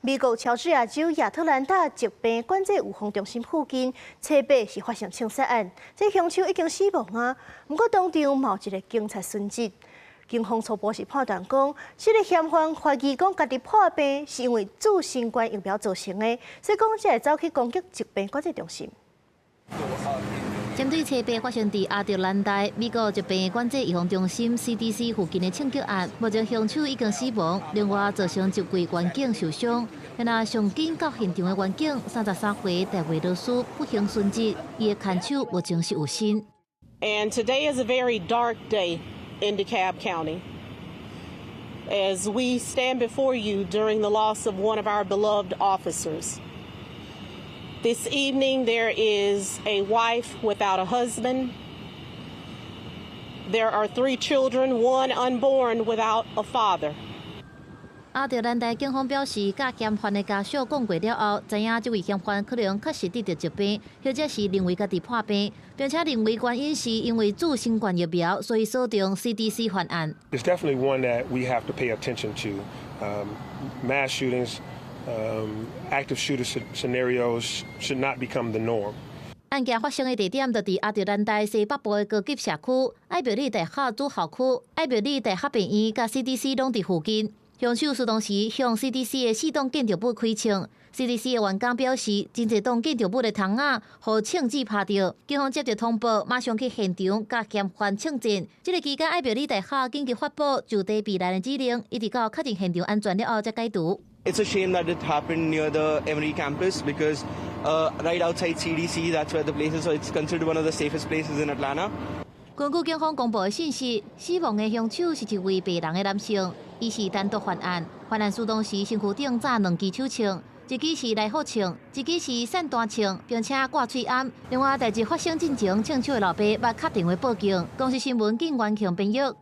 美國喬治亞州亞特蘭大疾病管制預防中心附近，初八是發生槍殺案，這兇手已經死亡啊。毋過當場嘛有一個警察殉職。警方初步是判斷講，這個嫌犯懷疑講家己破病是因為注新冠疫苗造成的，所以講才會走去攻擊疾病管制中心。針對初八發生佇亞特蘭大美國疾病管制預防中心 CDC 附近的槍擊案，目前兇手已經死亡，另外造成一位員警受傷。然後上緊到現場的員警33歲大衛羅斯不幸殉職，伊的牽手目前是有身。 And today is a very dark day in DeKalb County, as we stand before you during the loss of one of our beloved officers. This evening, there is a wife without a husband. There are three children, one unborn without a father. 亞特蘭大警方表示，佮嫌犯的家屬講過了後，知影這位嫌犯可能確實得著疾病，或者是認為家己破病，並且認為原因是因為注新冠疫苗，所以鎖定 CDC 犯案。 It's definitely one that we have to pay attention to. Mass shootings, active shooter scenarios should not become the norm. 案件發生的地點就佇亞特蘭大西北部的高級社區艾默里大學主校區，艾默里大學病院佮 CDC 攏佇附近。兇手出動時向 CDC 的四棟建築物開槍，CDC 的員工表示，真濟棟建築物的窗仔予槍子拍著。警方接到通報，馬上去現場佮嫌犯槍戰。這个期間，艾默里大學緊急發布就地避難的指令，一直到確認現場安全了後才解除。 It's a shame that it happened near the Emory campus because right outside CDC, that's where the place is. So it's considered one of the safest places in Atlanta. 根據警方公布的信息，死亡的兇手是一位白人的男性，伊是單獨犯案。犯案時當時身軀頂紮兩支手槍，一支是來福槍，一支是散彈槍，並且掛喙罨。另外，代誌發生進前，槍手的老爸捌敲電話報警。公視新聞警員強編譯。